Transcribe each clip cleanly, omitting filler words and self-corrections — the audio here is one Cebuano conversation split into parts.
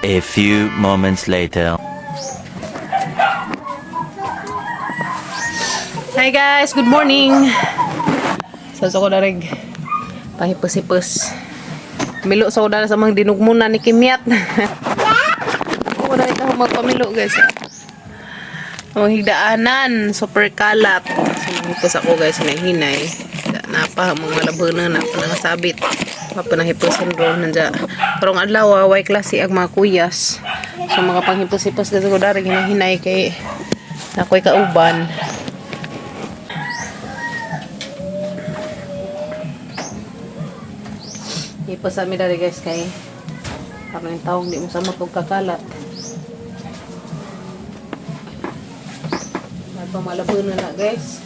A few moments later. Hi guys, good morning. Sa ko darig pahipos-hipos. Milo sa ko sa mga dinugmuna ni Kimyat. Ako darig ako magpamilo, guys. Ang higdaanan, super kalat. So, manghipos ako, guys, hinay-hinay. Napa, mga labunan, napa nga sabit. Napa nang hiposan ro nandya. Karong adlaw, way klase ang mga kuyas. So mga panghipos-hipos guys ko darig hinay-hinay kay nakoy kauban. Hipos sa amin dari, guys, kay parang yung tawag di mo sa og kakalat. May pamalabunan na, guys.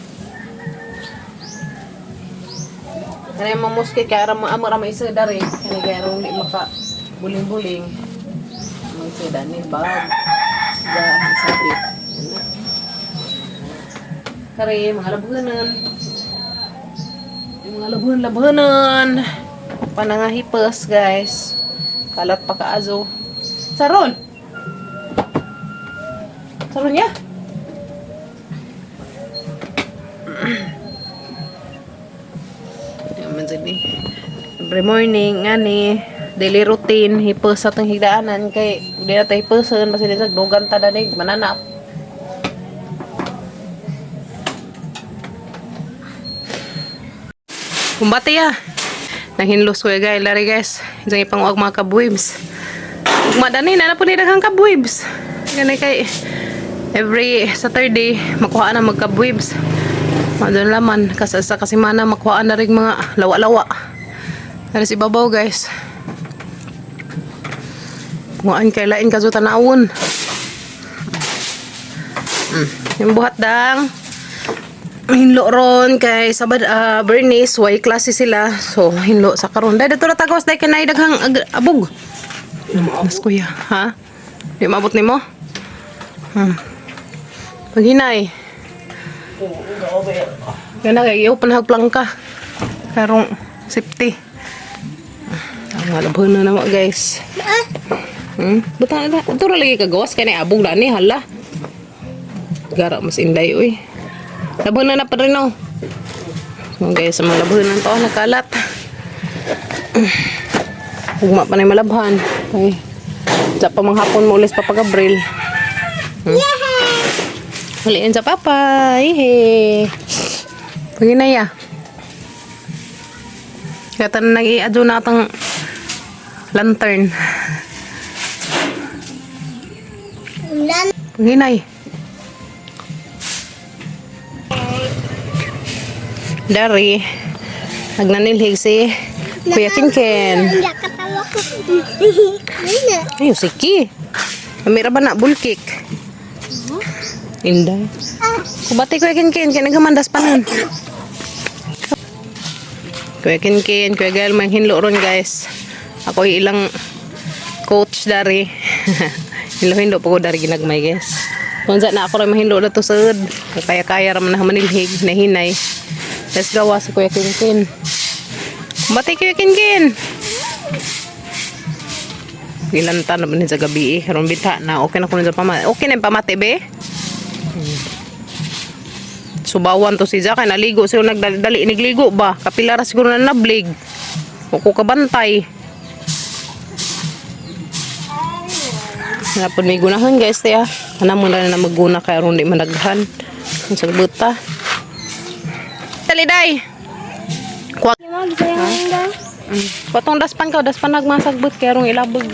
Kaya yung mga muskit kaya ram amo ra isa dari. Kaya kaya rong di maka buling-buling. Mga isa ni bag. Da sabit. Ano. Kare mga labunan. Yung mga labunan-labunan. Panangahipos, guys. Kalat pa kaazo. Saron! Saron niya? Yaman dyan eh. Every morning, ngani, daily routine, hipos sa itong higdaanan, kay di na tayo hiposan, basta di sa dugan ta danig, mananap. Kumbate ya. Nanghinlos ko ya guys, lari guys. Diyan ipanguag mga kabwibs. Ugma dani na na po ni daghang kabwibs. Ganay kay every Saturday makuha na magkabwibs. Madon laman kasi sa kasimana makuha na rin mga lawa-lawa. Dari si babaw, guys. Nguan kay lain kaso tanawon. Yung buhat dang. Hinlo ron kay sabad Bernice way klase sila. So hinlo sa karon. Dai dito ra tagos dai kanay daghang abog. Mas kuya, ha? Di maabot nimo? Paghinay. Gana kay i-open hag plangka. Karong safety. Ang malabhan na naman, guys. Butang na. Ito ra lagi kagawas kay na abog dani hala. Gara mas inday uy. Labhan na na pa rin oh. So guys, sa mga labhan to nagkalat. Ugma pa na yung malabhan. Okay. Sa pa mga hapon mo ulis Papa Gabriel. Huliin sa papa. Ihe. Paginaya. Kaya tanan nag-i-adyo na atang lantern. Paginay. Dari, nagnanilhig si Kuya Kinkin. Katawa ko. Ay, siki. Amira ba na bulkik? Inday. Kubati Kuya Kinkin, kaya naghamandas pa nun. Kuya Kinkin, Kuya Gael, may hinlo ron, guys. Ako yung ilang coach dari. Hinlo-hinlo po ko dari ginagmay, guys. Kung saan na ako rin mahinlo na to sud. Kaya-kaya raman na manilhig, nahinay. Let's go ah, si Kuya Kinkin. Kubati Kuya Kinkin! Gilanta na ba sa gabi eh. Karon bita na. Okay na ko sa pamati. Okay na yung pamati, be? Subawan to si Jack. Kay naligo. Siguro nagdali. Nigligo ba? Kapilara siguro na nablig. O ko kabantay. Napod may gunahan, guys. Tiya. Ano mo na na maguna kaya ron di managhan. Ang sagbuta. Dali, day! Kuha. Patong daspan ka, daspan nagmasagbot kaya rong ilabog.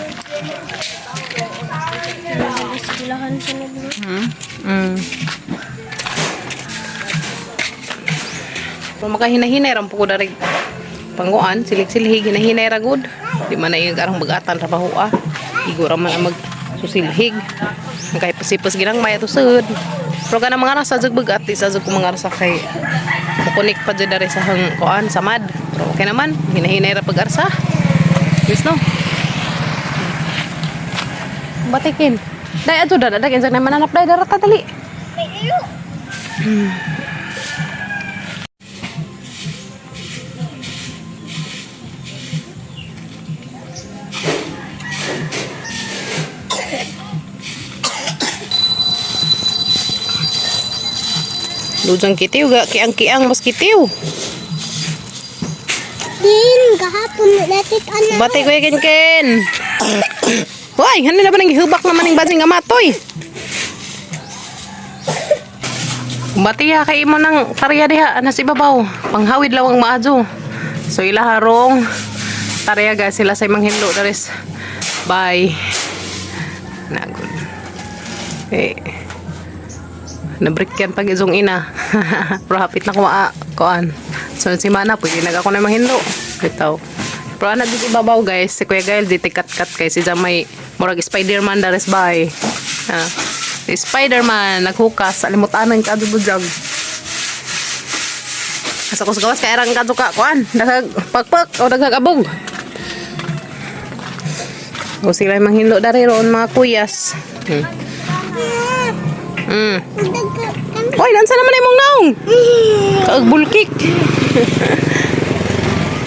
Eskwelahan sa naglo. Kung makahinahinay ram po ko darig pangguan, silig-silhig, hinahinay ra gud. Di man na yung karang bagatan trabaho ah. Igo ra man ang mag susilhig. Ang kahit pasipos ginang maya to sud. Pero kana mga rasa jud bagat, di sa jud ko mga rasa kay mukunik pa jud dari sa hang kuan samad. Pero okay naman, hinahinay ra pag-arsa. Yes no. Batikin. Dai ato da da kinsa na mananap dai darata dali. Lujang kitiw ga kiang-kiang mas kitiw. Din, gahapon natik ana. Bati ko ken ken. Hoy, hanin na ba nang gihubak naman ning basing gamatoy? Bati ha kay imo nang tarya diha nas ibabaw. Panghawid lawang maadyo. So ila harong tarya guys sila sa imang hinlo daris. Bye. Nagod. Eh. Nabrikyan pag izong ina. Pero hapit na kumaa kuan. So si Mana pwede nag ako na mahinlo. Bitaw. Pero ana dito ibabaw guys, si Kuya Gael di kat-kat kay si may murag Spider-Man dares bay. Ah. Si Spider-Man naghukas alimutanan ka dubujag. Asa ko sa gawas kay arang kadto ka kuan, daghag pakpak o daghag abog. O sila manghinlo dari roon mga kuyas. Hoy, dansa naman imong naong. Kaagbulkik.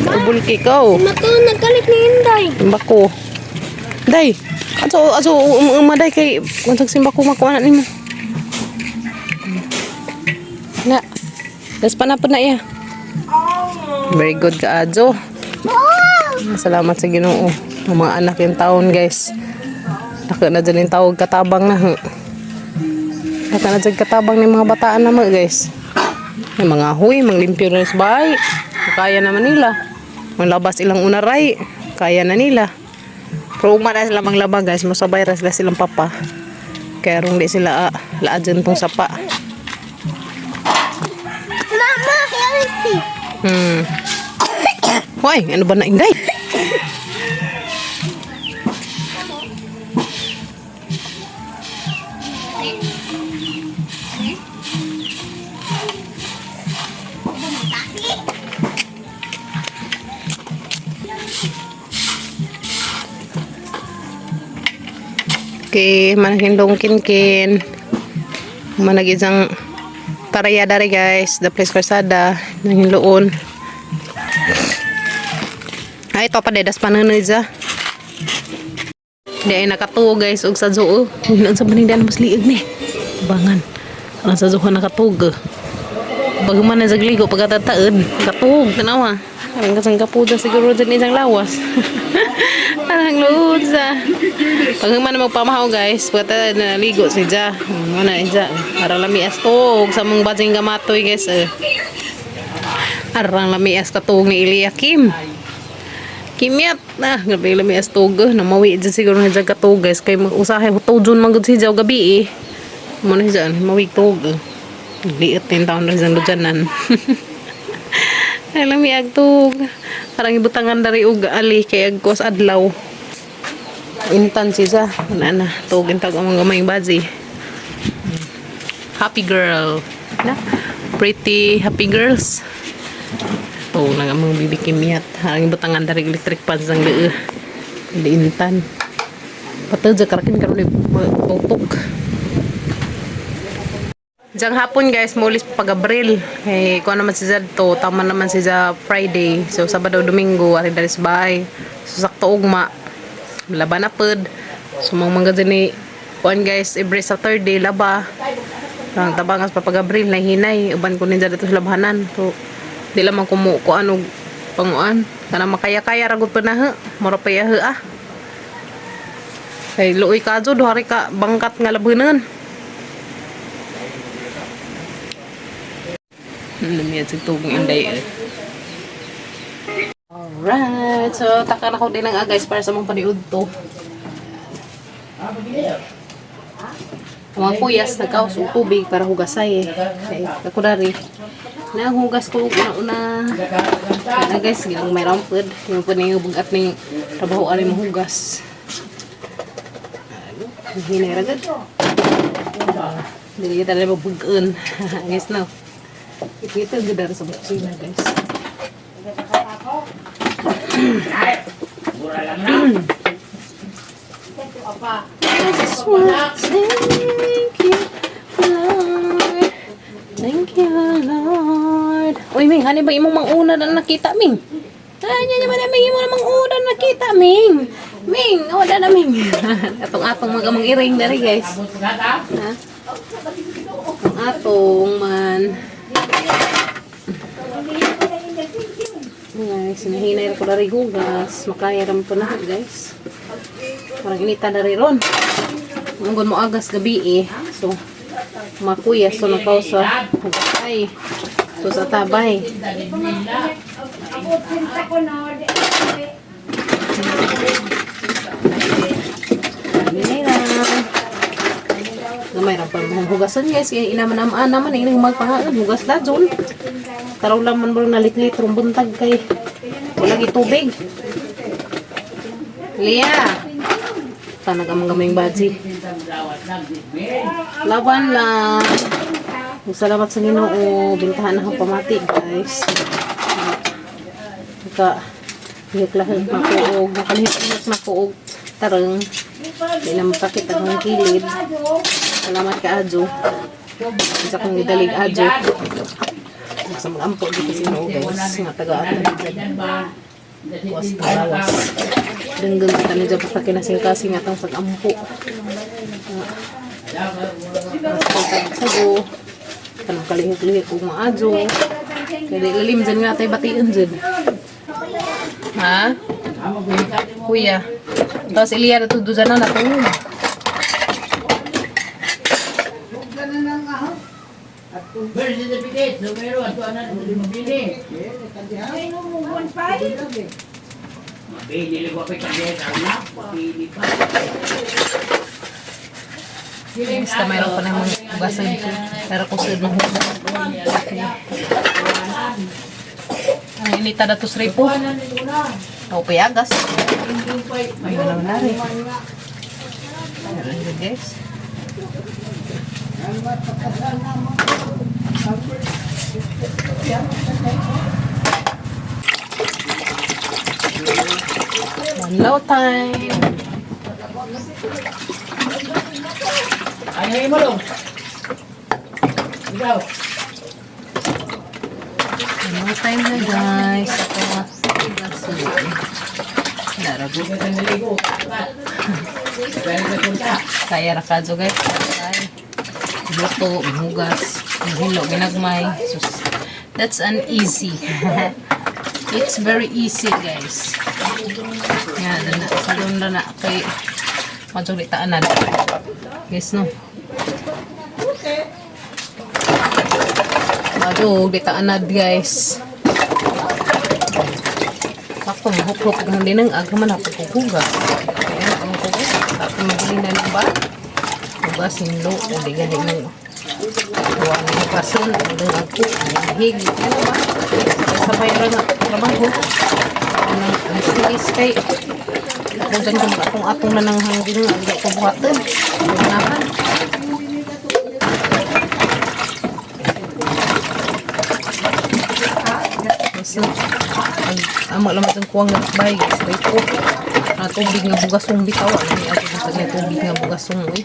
Kaagbulkik oh. Mato nagkalit ni Inday. Simbako. Day. Ato ato umaday kay unsang simbako makuha na nimo. Na. Das pa na po na iya. Very good ka Ajo. Salamat sa Ginoo. Ang mga anak yung taon guys. Naka na dyan yung tawag katabang na. Naka na dyan katabang ng mga bataan na mga guys. May mga huy, mga limpyo na sa bahay. Kaya naman nila. Malabas ilang unaray. Kaya na nila. Pero ugma na sila manglaba guys. Masabay ra sila silang papa. Kaya rong di sila laad dyan tong sapa. Mama, healthy. Hoy, ano ba na inday? Okay, manahindong kinkin. Manag isang taraya dari guys, the place Karsada, nanghinloon. Ay, ito pa dedas pananoy dya. Di ay nakatuo guys, og sa zoo. Ang sa baning daan mas liig ni. Bangan. Ang sa zoo nakatuog. Pag man na zagligo pagkatataon, katuog tanawa. Ang kasang kapuda siguro dyan isang lawas. Arang luod sa. Pag man na magpamahaw guys, pagkatataon na naligo si Ja. Ano na ja. Arang lamias tuog sa mong batsing gamatoy guys. Eh. Arang lamias katuog ni Eliakim. Kimyat na, grabe lami as tug. Namawi dyan siguro na dyan katug guys. Kay usahay hutudyon man gud si Jaw gabi eh. Mo na dyan, mawi tug. Liit na yung taon na dyan dyanan. Ay lami ag tug. Parang ibutangan dari og ali kay agkos adlaw. Intan siya. Wala na, tug intag ang mga gamay bazi. Happy girl. Na? Pretty happy girls. Oo, nang among bibi kimiyat. Harang butangan dari electric fans ang lee. Diintan. Patay dyan karakin karon ni tutok. Diyang hapon guys, mulis pa Gabriel. Eh, kuha naman si Zed to, tama naman si Zed Friday. So, Sabado, Domingo, ari dari sa bahay. So, sakto ugma. Laba na pod. So, mga mga dyan ni, kuan guys, every Saturday, laba. Ang tabangas pa pag Abril, nahinay. Uban ko ninja dito sa labanan. So, di lamang kumu kuan og panguan. Kana makaya-kaya ragot pa na ha. Mura pa ya ah. Kay luoy ka adyo, duha ri ka bangkat nga labanan. Lumiyan sa tugong inday eh. Alright, so taka na ko din ang guys para sa mong paniud to. Ang mga kuyas, nagkaos og tubig para hugasay eh. Okay, ako dari. Nahugas ko una-una. Na guys, ginang may rampod. Yung po na yung bugat ng trabaho ari mahugas. Hinay ra gud. Dili kita na mabugaan. Guys, no. Ito ito gud sa kusina, guys. Just wanna thank you, Lord. Thank you, Lord. Uy, Ming, hani ba imong manguna na nakita, Ming? Ay, nya ba na Ming, imo na manguna na nakita, Ming? Ming, wala na, Ming. Atong-atong mga among iring dali, guys. Ha? Atong man. Guys, hinahinay ko na rin hugas. Makaya rin po na, guys. Parang inita na rin ron. Munggon mo agas gabi eh. So, makuya. So, nakaw sa hugasay. So, sa tabay. Hinay lang. Gamay ra pa mo hugasan, guys. Kaya inaman naman naman eh magpangaan hugas la zon. Taraw lang man bro nalit-lit rong buntag kay wala gi tubig. Lia. Tanag ang gamay baji. Laban lang. Salamat sa Ginoo, bintahan na akong pamati, guys. Naka lihok-lahok na ko og nakalihok na ko og tarong. Di na masakit ang akong kilid. Salamat ka, Adjo. Isa kong gidalig, Adjo. Sa mga ampo dito sa Ginoo, guys. Nga taga ato dyan. Buwas na lawas. Denggan kita ni dyan basta kinasing-kasing atong pag-ampo. Mas sago. Kanang kalihok-lihok og mga Adjo. Kaya di lalim dyan nga tayo batiin dyan. Ha? Kuya. Tapos Ilya na tudo dyan na natulog. Birth certificate, numero, ato na mabili. Mabili ko pa kaya anak, mabili pa. Basta mayroon pa namang hugasan dito. Pero kung saan mahugas. Ang inita na to sa repo. Okay, agas. May naman na rin. Meron yun, guys. One low time. Ano yung mo? Ikaw. One more time na, guys. Ako nga. Narago. Kaya ra kadyo, guys. Kaya. Luto, hugas, hilo, ginagmay. Sus. That's an easy. It's very easy, guys. Yan, na, salon na na kay Madjong di taanan. Guys, no. Madjong di taanad, guys. Ako, mahuklok ng din ang aga man ako kukuga. Kaya ang kukuga. Ako mabili na ng ba? Hugas, hinlo, o di gani ng kuha ng hugasan, o di ako, hig. Ano ba? Sabay ra na trabaho. Ano, ang silis kay ako dyan kung atong-atong na nang hangging ang ko buhaton. Unahan. Basta, ang amo lang itong kuwang nga bay, guys. Bay ko. Na tubig nga bugasong bitaw. Ano ni ako sa nga tubig nga bugasong, uy.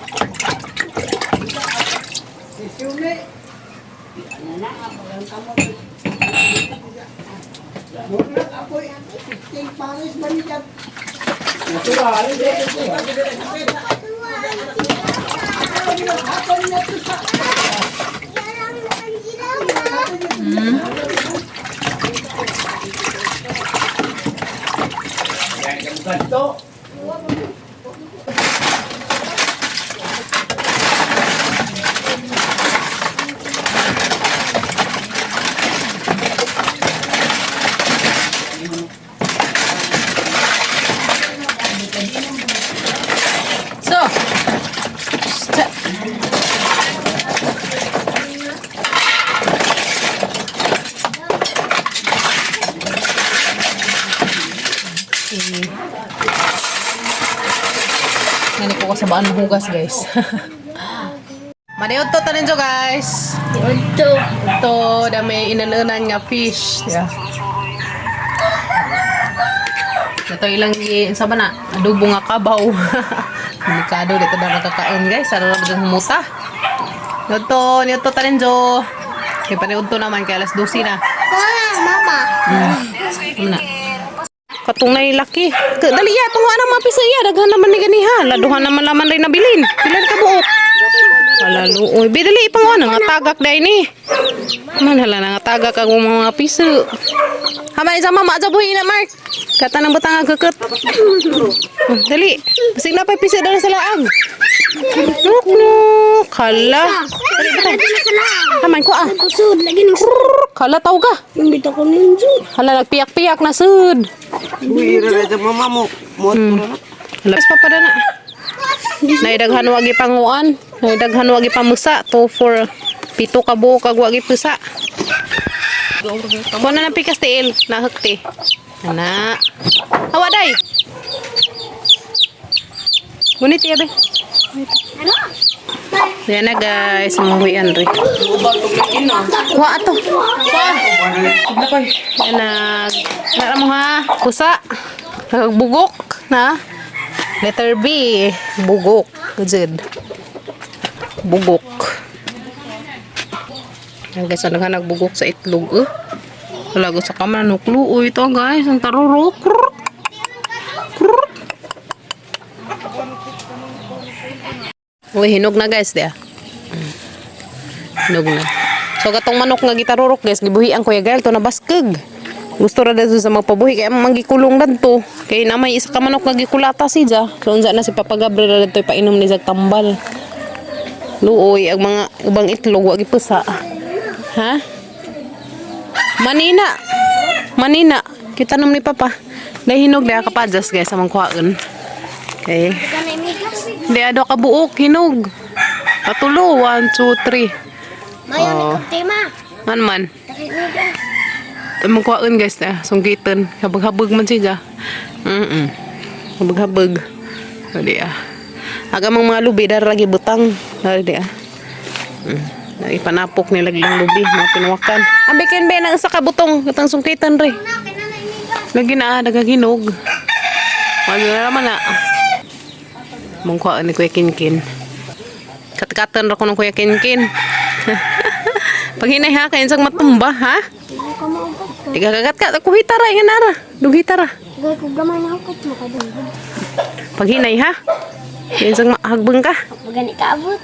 Ganto. So, step. Okay. Ngani ko kasabaan mahugas, guys. Maniud to tanin jo, guys. Ito. Ito, da may inanunan nga fish. Yeah. Ito ilang sa ba na adobo nga kabaw. Delikado dito na nakakain, guys. Sana na ba humuta? Ito, nito tanin jo. Kay paniud to naman kay alas 12 na. Mama, mama. Ano na? Katong nay laki. Dali ya, panguha na mga piso ya. Daghan naman ni ganiha. Laduhan naman laman rin nabilin. Pila ka buok? Hala, luoy. Be, dali, panguha na nga tagak dahil ni. Man, hala na nga tagak ang mga piso. Hama isa mama, aja buhi na, Mark. Kata ng butang agakot. Dali. Basig na pa piso dali sa laag. Nuk, nuk. Hala. Haman ko ah. Sud lagi ning sud. Hala, tao ka. Imbit ako ninjo. Hala, nagpiyak-piyak na sud. Uy, ira ra mama mo. Mo Hala, pas papada na. Naidaghan wagi panguan. Naidaghan wagi pamusa. 2, 4, 7 ka buok kag wagi pusa. Kuha na ng pikas tiil. Nahukti. Ana. Hawa day. Ngunit iya be. Ano? Yan na guys, mahuwi Andre. Kuha ato. Kuha. Yan nag. Nara mo ha. Kusa. Nagbugok na. Letter B. Bugok. Gud. Bugok. Yan guys, ano ka nagbugok sa itlog eh. Wala ko sa kamera nuklo. Uy, ito guys, ang tarurok. Krrr. Krrr. Uy, hinog na guys, dia. Hinog na. So katong manok nga gitarurok guys, gibuhian ko ya gael to na baskeg. Gusto ra dito sa magpabuhi kay amang gikulong danto. Kay na may isa ka manok nga gikulata siya. So unsa na si Papa Gabriel ra dito ipainom ni sa tambal. Luoy ang mga ubang itlog wa gipusa. Ha? Manina. Manina. Kita nom ni Papa. Dahil hinog diha kapadjas guys sa mangkuhaan. Okay. Kanay migas. Di ado ka buok hinog. Patulo 1 2 3. Mayo ni kog tema. Man man. Dali migas. Mangkuhaan guys na sungkitan. Habag-habag man siya. Habag-habag. Di ah. Aga mang mga lubi dar lagi butang. Dari di ah. Ipanapok nila lang lubi, mga pinuwakan. Ambi ken be nang isa ka butong katang sungkitan re. Na kay nanay migas. Lagi na ah, nagaginog. Ano na naman na. Mangkuhaan ni Kuya Kinkin. Katkatan ra ko ng Kuya Kinkin. Paghinay ha, kaya isang matumba ha? Dili ko maubot. Tiga kagat ka, kuhita ra, ingan ara. Dughita ra. Gay ko gamay na hukot mo kadungod. Paghinay ha? Kaya isang hagbang ka. Magani ka abot.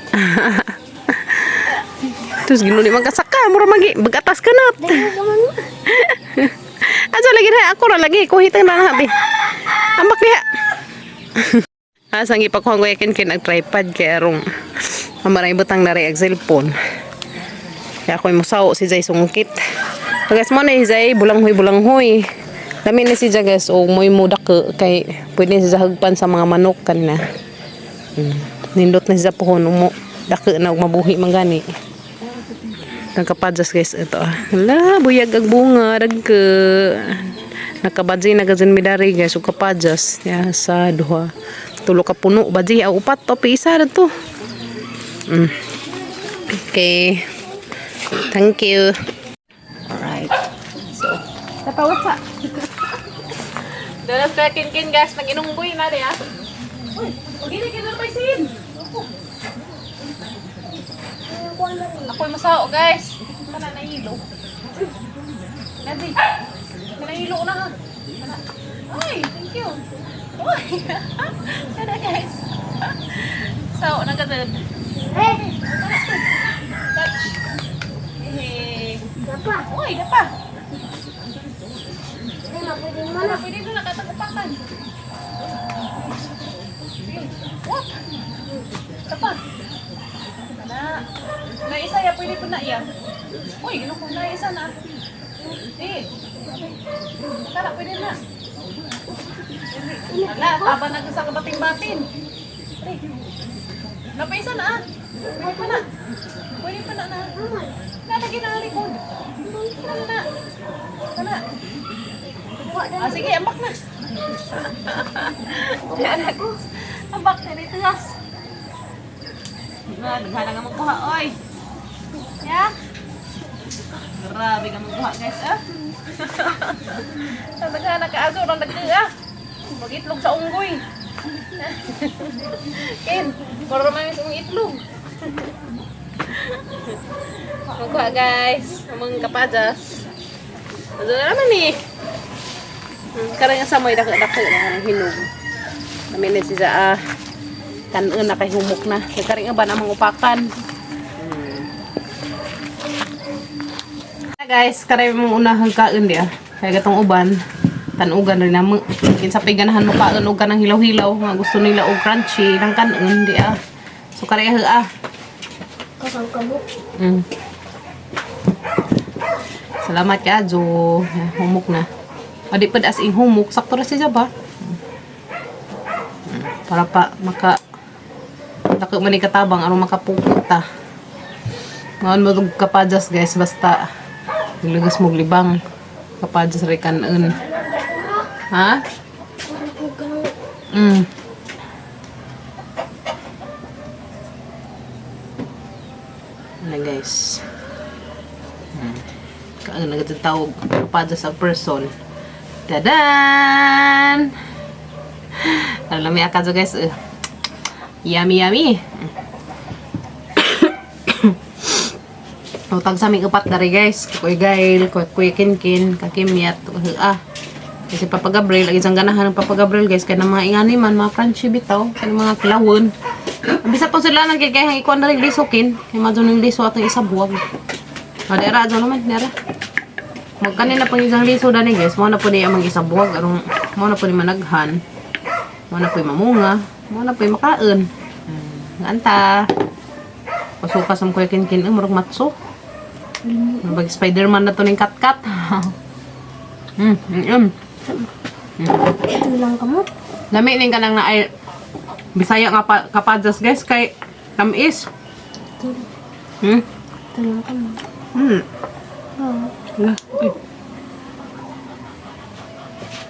Terus ginuli magkasaka, mura magi, bagatas ka na. Dili ko gamay mo. Asa lagi na, ako ra lagi, kuhita na na bi. Ambak diha. Asa ang ipakuha ko yakin kin ang tripod kay arong amaray butang na rin ang cellphone. Kaya ako'y musaw si Jay sungkit. So guys, mo na si Jay, bulanghoy bulanghoy. Lami na si Jay guys, o mo'y mudak kay pwede siya hagpan sa mga manok kanina. Nindot na siya pohon mo dako na og mabuhi man gani. Nagkapadjas guys ito. Ah. Hala, buyag ang bunga dagko. Nakabadji na gazin midari guys ug kapadjas. Ya sa duha. Tulo ka puno badji aw upat to pisa na to. Okay. Thank you. Alright. So, napawat sa. Dalas ka kin guys, nag-inungboy na di ah. Uy, gini gini na sin. Ako'y masao, guys. Kana nahilo. Nancy, nahilo na ha. Kana. Ay, thank you. Uy. Kana guys. Sao na ka Eh, Touch. Eh. dapa. Uy, dapa. Ay, mapwede mo Ano, na. pwede na nakatakupakan. Sige. What? Dapa. Na. Na isa ya, pwede po na iya. Uy, ginoo ko na isa na. Eh. Tara, pwede na. Ala, taba na sa kabating-batin. Pre. Napaisa na ah. Pwede pa na. Pwede pa na na. Nalagay na ang likod. Tara na. Tara. Ah, sige, ambak na. Ambak na dito, Yas. Naghala nga magkuha, oy. Ya? Grabe ka magkuha, guys, ah. Naghala ka aso, nang dagdag, ah. Mag-itlog sa unggoy. Ken, para man sa itlog. Magkuha, guys. Amang kapajas. Ano na naman eh. Karang sa moy dako-dako na kanang hinog. Kami na siya kanon na kay humok na. Kay karing ba namang upakan. Guys, karay mong unahang kaon diya. Kay gatong uban, tanugan rin namo. Kinsa pay ganahan mo kaon og kanang hilaw-hilaw, nga gusto nila og crunchy nang kanon diya. So karay ah. Kasaw ka mo. Salamat ka, Jo. Humok na. Adi pa as in humok. Sakto ra siya ba? Para pa maka dako man ni katabang aron makapukot ta. Ngaon mo og kapajas guys basta naglugas mo og libang. Kapajas ra kanon. Ha? Ano guys? Kaano nagtatawag kapajas sa person. Tadan! Alam mo akajo guys. Yummy yummy. Utag sa aming upat dari guys. Kuy Gail, kuy Kuya Kinkin, Kakimyat, ah. Kasi Papa Gabriel, ang isang ganahan ng Papa Gabriel guys, kaya ng mga ingani man, mga crunchy bitaw, kaya ng mga kilawon. Ang bisa po sila nang kaya kaya ikuan na rin lisukin, kaya madyo ng liso atong isa buwag. O, dera, adyo naman, dera. Magkanin na pang isang liso dani guys, mo na po niya mang isang buwag, arong mo na po ni managhan. Mo na po mamunga, mo na po makaon. Nganta. Pasuka sa kuya kinkin, murag matso. Mag Spider-Man na to ning katkat. Ito lang ka mo. Lami ning kanang na ay Bisaya nga pa, kapajas guys kay tamis. Ito, ito lang ka mo. Oo. Ala, okay.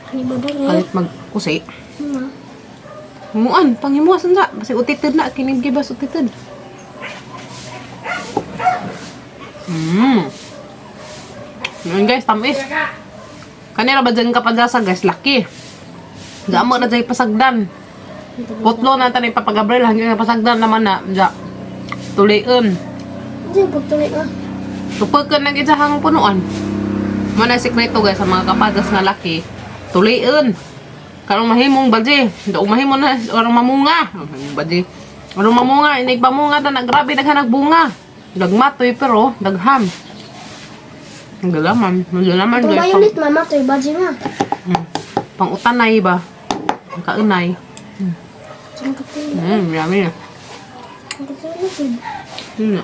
Ano ba ba niya? Kalit magkusi. Hmm. Himuan, panghimuas na. Basi utited na kinig gibas utited. Yun guys, tamis. Kanira ba dyan kapagasa guys, laki. Gamo na dyan pasagdan. Putlo na tanay Papa Gabriel hanggang napasagdan naman na. Ja. Tulion. Hindi, pagtuloy ka. Tupagkan ng isahang punuan. Mo na sikreto guys sa mga kapadas nga laki. Tulion. Karong mahimong baji. Daog mahimo na orang mamunga. Mahimong baji. Orang mamunga, inig pamunga ta na grabe daghan bunga. Dagmatoy pero dagham. Ang galaman, galaman Itong guys. Pang, violet, mama. Ito yung baji nga. pang utanay ba? Ang kaunay. Saan ka tuloy? Yummy na. Saan ka tuloy? Yun na.